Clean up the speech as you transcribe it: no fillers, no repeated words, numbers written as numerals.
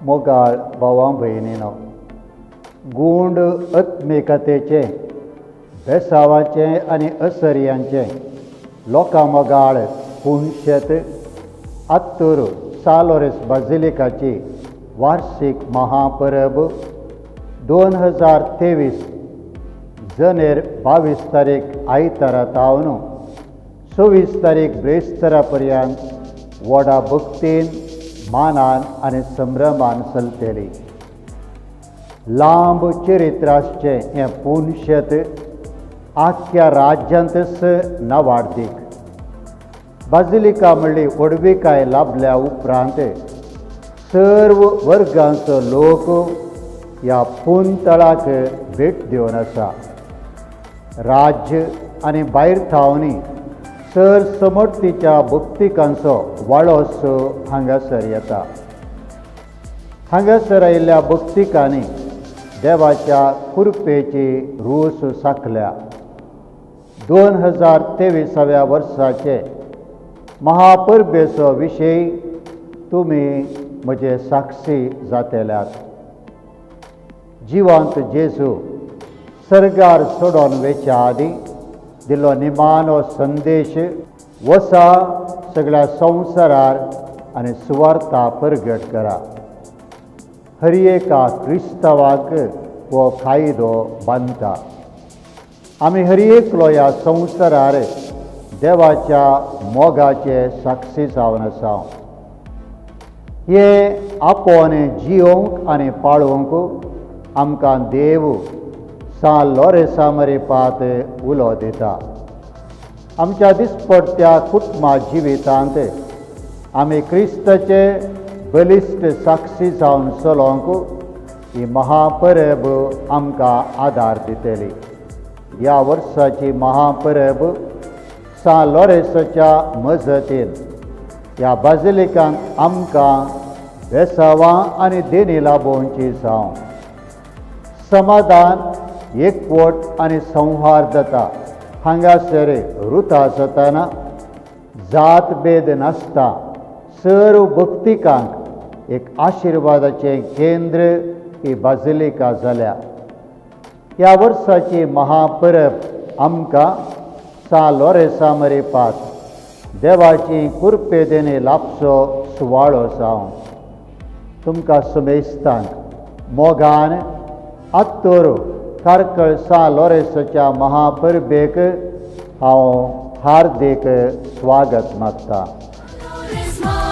मोगाळ भावां भयणीनो, गूंड आत्मिकतेचें, बेसावाचें आनी असर्यांचें लोकां मोगाळ पुनशेत आत्तूर सालोरेस बाजिलिकाची वार्षीक महापरब 2023 जनेर 22 तारीख आयतारा तावन 26 तारीख ब्रेस्तारा पर्यंत व्हडा भक्तीन, मानान आनी संभ्रमान चलतली. लांब चरित्र आसचें हें पुनशेत आख्ख्या राज्यांतच नावाडदीक. बाजिलिका म्हणली व्हडविकाय लाभल्या उपरांत सर्व वर्गांचो लोक ह्या पुनतळाक भेट दिवन आसा. राज्य आनी भायर थावनी सर समर्थीच्या भक्तिकांचो वाळोस हांगासर येता. हांगासर आयिल्ल्या भक्तिकांनी देवाच्या कृपेची रूच साकल्या. 2023व्या वर्साचे महापरबेचो विशय तुमी म्हजे साक्षी जातेल्यात. जिवंत जेजू सर्गार सोडोन वेच्या आदीं दिल्लो निमानो संदेश, वसा सगळ्या संवसारार आनी सुवार्ता परगट करा. हर एका क्रिस्तांवाक हो कायदो बांदता. आमी हर एकलो ह्या संवसारार देवाच्या मोगाचे साक्षी जावन आसा. हे आपोवन जियोवंक आनी पाळोवंक आमकां देव सान लोरेसा मरेपात उलो दिता. आमच्या दिसपडत्या कुटुंबा जिवितांत आमी क्रिस्ताचे बलिश्ट साक्षी जावन चलोवंक ही महापरब आमकां आदार दितली. ह्या वर्साची महापरब सान लोरेसाच्या मजतीन ह्या बाजिलिकांत आमकां बेसावां आनी देणी लाभोवची जावं. समाधान, एकवट आनी संहार्दता हांगासर रुता जाताना जात भेद नासता सर्व भक्तिकांक एक आशिर्वादाचें केंद्र ही बाजिलिका जाल्या. ह्या वर्साची महापरब आमकां सा लोरेसा मरेपात देवाची कुरपे देणे लाभचो सुवाळो जावं. तुमकां समेस्तांक मोगान आत्तोर कार्कळ सा लोरेसाच्या महापरबेक हांव हार्दीक स्वागत मागता. Lourdes.